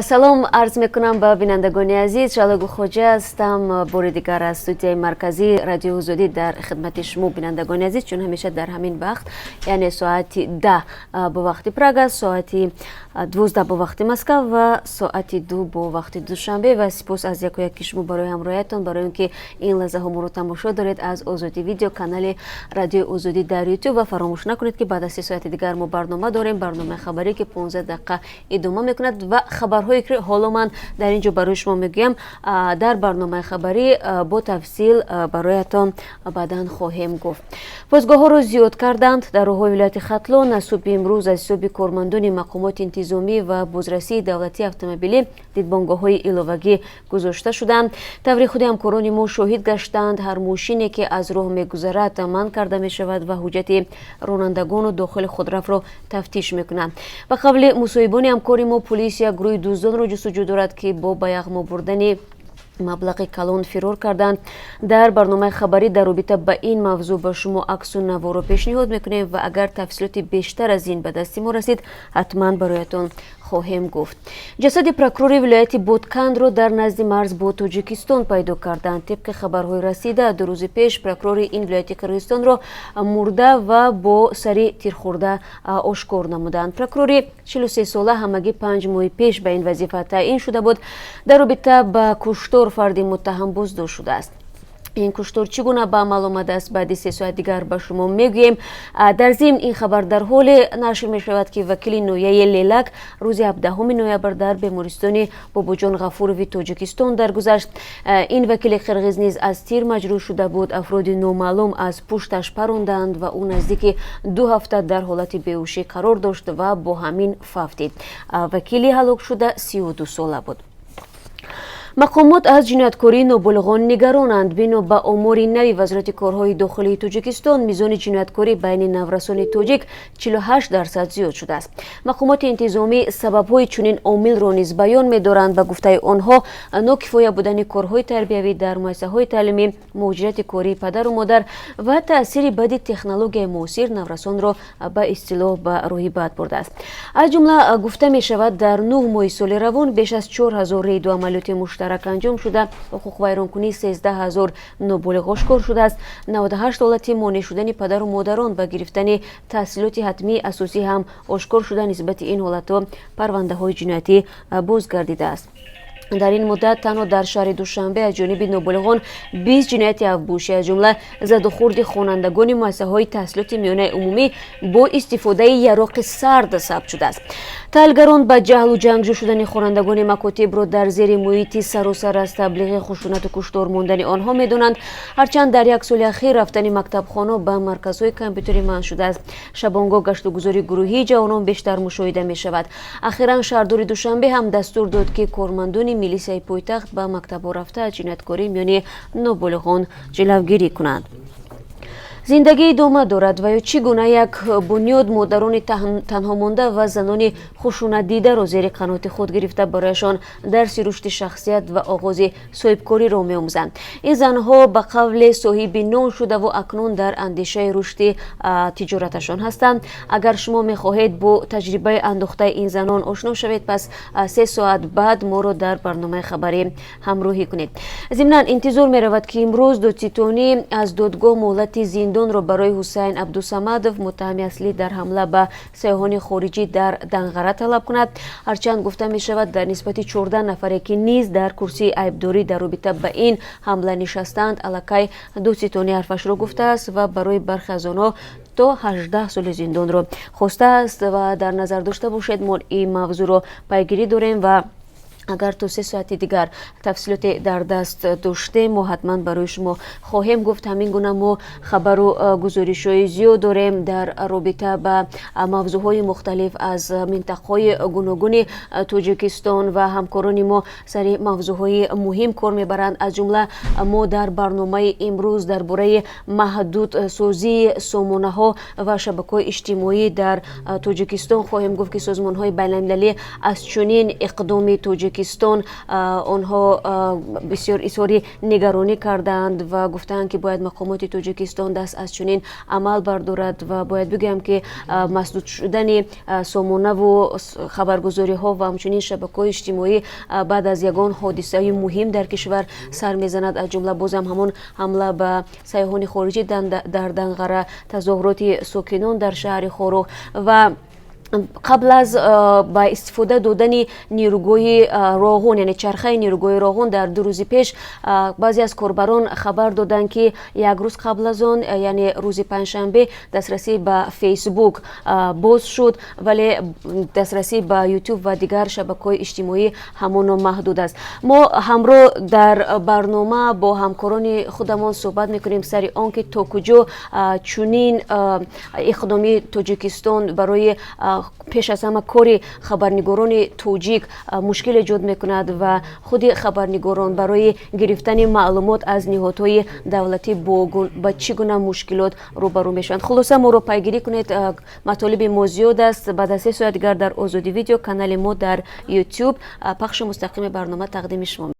Салом арз мекунам ба бинандагони азиз. Шаҳло Гулхоҷа ҳастам. Бори дигар аз студияи марказии Радиои Озодӣ дар хидмати шумо, бинандагони азиз. Чун ҳамеша дар ҳамин вақт, яъне соати 10 бо вақти Прага, соати 12 бо вақти Москва ва соати 2 бо вақти Душанбе. Ва сипос аз яку яки шумо барои ҳамроҳиятон, барои он ки ин лаҳзаҳо моро тамошо доред аз Озодӣ Видео, канали Радиои Озодӣ дар Ютуб. Ва фаромӯш накунед, ки баъд аз 3 соати дигар мо барнома дорем, барномаи хабарӣ, ки 15 дақиқа идома мекунад. Ва хабарҳое ки ҳоло ман дар ин ҷо барои шумо мегӯям, дар барномаи хабарӣ бо тафсил бароятон баъдан хоҳем гуфт. Посгоҳҳоро зиёд карданд. Дар роҳҳои вилояти Хатлон аз субҳи имрӯз аз ҳисоби кормандони мақомоти интизомӣ ва бозрасии давлатии автомобилӣ дидбонгоҳҳои иловагӣ гузошта шуданд. Таври худи ҳамкорони мо шоҳид гаштанд, ҳар мошине ки аз роҳ мегузарад, манъ карда мешавад ва ҳуҷҷати ронандагону дохили худрафро тафтиш мекунанд. Ба қавли мусоҳибони ҳамкори мо, полис як гурӯҳи дуздонро ҷустуҷӯ дорад, ки бо ба яғмо бурдани маблағи калон фирор карданд. Дар барномаи хабарӣ дар робита ба ин мавзӯъ ба шумо аксу наворо пешниҳод мекунем ва агар тафсилоти бештар аз ин ба дасти мо расид, ҳатман бароятон хоҳем гуфт. Ҷасади прокурори вилояти Ботканро дар назди марз бо Тоҷикистон пайдо карданд. Тибқи хабарҳои расида, 2 рӯзи пеш прокурори ин вилояти Қирғизистонро мурда ва бо сари тирхӯрда ошкор намуданд. Прокурори 43сола ҳамагӣ 5 моҳи пеш ба ин вазифа таъин шуда буд. Дар робита ба куштор фарди муттаҳам боздошт шудааст. Ин куштор чӣ гуна ба амал омадааст, баъди 3 соат дигар ба шумо мегӯем. Дар зимн, ин хабар дар ҳоле нашр мешавад, ки вакили ноҳияи Лелак рӯзи 17 ноябр дар бемористони Бобоҷон Ғафурови Тоҷикистон даргузашт. Ин вакили қирғиз низ аз тир маҷрӯҳ шуда буд. Афроди номаълум аз пушташ паронданд ва ӯ наздики 2 ҳафта дар ҳолати беҳушӣ қарор дошт ва бо ҳамин фавтид. Вакили ҳалокшуда 32 сола буд. Мақомот аз ҷинояткории ноболиғон нигаронанд. Бино ба омори нави Вазорати корҳои дохилии Тоҷикистон, мизони ҷинояткорӣ байни наврасони тоҷик 48% зиёд шудааст. Мақомоти интизомӣ сабабҳои чунин омилро низ баён медоранд. Ба гуфтаи онҳо, нокифоя будани корҳои тарбиявӣ дар муассисаҳои таълимӣ, муҳоҷирати кории падару модар ва таъсири бади технологияи муосир наврасонро ба истилоҳ ба роҳи бад бурдааст. Аз ҷумла, гуфта мешавад, дар 9 моҳи соли равон беш аз 4000 рейду амалиёти муштарак анҷом шуда, ҳуқуқвайронкунии 13 000 ноболиғ ошкор шудааст. 98 ҳолати монеъ шудани падару модарон ба гирифтани таҳсилоти ҳатмии асосӣ ҳам ошкор шуда, нисбати ин ҳолатҳо парвандаҳои ҷиноятӣ боз гардидааст. Дар ин муддат танҳо дар шаҳри Душанбе аз ҷониби ноболиғон 20 ҷинояти авбошӣ, аз ҷумла задухӯрди хонандагони муассисаҳои таҳсилоти миёнаи умумӣ бо истифодаи яроқи сард сабт шудааст. Таҳлилгарон ба ҷаҳлу ҷангҷӯ шудани хонандагони макотибро дар зери муҳити саросар аз таблиғи хушунату куштор мондани онҳо медонанд. Ҳарчанд дар як соли ахир рафтани мактабхоно ба марказҳои компютерӣ манъ шудааст, шабонгоҳ гаштугузори гурӯҳии ҷавонон бештар мушоҳида мешавад. Ахиран шаҳрдори Душанбе ҳам дастур дод, ки кормандони милисияи пойтахт ба мактабҳо рафта, аз ҷинояткорӣ миёни ноболиғон ҷилавгирӣ кунанд. Зиндагӣ идома дорад. Ва ё чӣ гуна як бунёд модарони танҳомонда ва занони хушунатдидаро зери қаноти худ гирифта, барояшон дарси рушди шахсият ва оғози соҳибкориро меомӯзанд. Ин занҳо ба қавле соҳиби нон шудаву акнун дар андешаи рушди тиҷораташон ҳастанд. Агар шумо мехоҳед бо таҷрибаи андохтаи ин занон ошно шавед, пас 3 соат баъд моро дар барномаи хабарӣ ҳамроҳӣ кунед. Зимнан, интизор меравад, ки имрӯз додситонӣ аз додгоҳ муҳлати зиндонро барои Ҳусайн Абдусамадов, муттаҳами аслӣ дар ҳамла ба сайёҳони хориҷӣ дар Данғара, талаб кунад. Ҳарчанд гуфта мешавад, дар нисбати 14 нафаре, ки низ дар курсии айбдорӣ дар робита ба ин ҳамла нишастанд, аллакай додситонӣ ҳарфашро гуфтааст ва барои бархе аз онҳо то 18 соли зиндонро хостааст. Ва дар назар дошта бошед, мо ин мавзӯъро пайгирӣ дорем ва агар то 3 соати дигар тафсилоте дар даст доштем, мо ҳатман барои шумо хоҳем гуфт. Ҳамин гуна мо хабару гузоришҳои зиёд дорем дар робита ба мавзӯъҳои мухталиф аз минтақаҳои гуногуни Тоҷикистон ва ҳамкорони мо сари мавзӯъҳои муҳим кор мебаранд. Аз ҷумла, мо дар барномаи имрӯз дар бораи маҳдудсозии сомонаҳо ва шабакаҳои иҷтимоӣ дар Тоҷикистон хоҳем гуфт, ки созмонҳои байналмилалӣ аз чунин иқдоми тоҷик Тоҷикистон онҳо бисёр изҳори нигаронӣ кардаанд ва гуфтаанд, ки бояд мақомоти Тоҷикистон даст аз чунин амал бардорад. Ва бояд бигӯям, ки масдуд шудани сомонаву хабаргузориҳо ва ҳамчунин шабакаҳои иҷтимоӣ баъд аз ягон ҳодисаи муҳим дар кишвар сар мезанад, аз ҷумла бозам ҳамон ҳамла ба сайёҳони хориҷӣ дар Данғара, тазоҳуроти сокинон дар шаҳри Хоруғ. Ва қабл аз ба истифода додани нерӯгоҳи Роғун, яъне чархаи нерӯгоҳи Роғун дар 2 рӯзи пеш, баъзе аз корбарон хабар доданд, ки як рӯз қабл аз он, яъне рӯзи панҷшанбе, дастрасӣ ба Фейсбук боз шуд, вале дастрасӣ ба Ютуб ва дигар шабакаҳои иҷтимоӣ ҳамоно маҳдуд аст. Мо ҳамроҳ дар барнома бо ҳамкорони худамон суҳбат мекунем сари он ки то куҷо чунин иқдоми Тоҷикистон барои пеш аз ҳама кори хабарнигорони тоҷик мушкил эҷод мекунад ва худи хабарнигорон барои гирифтани маълумот аз ниҳодҳои давлатӣ ба чӣ гуна мушкилот рӯбарӯ мешаванд. Хулоса, моро пайгирӣ кунед, матолиби мо зиёд аст. Баъд аз 3 соат дигар дар Озодӣ Видео, канали мо дар Ютуб, пахши мустақими барнома тақдими шумо.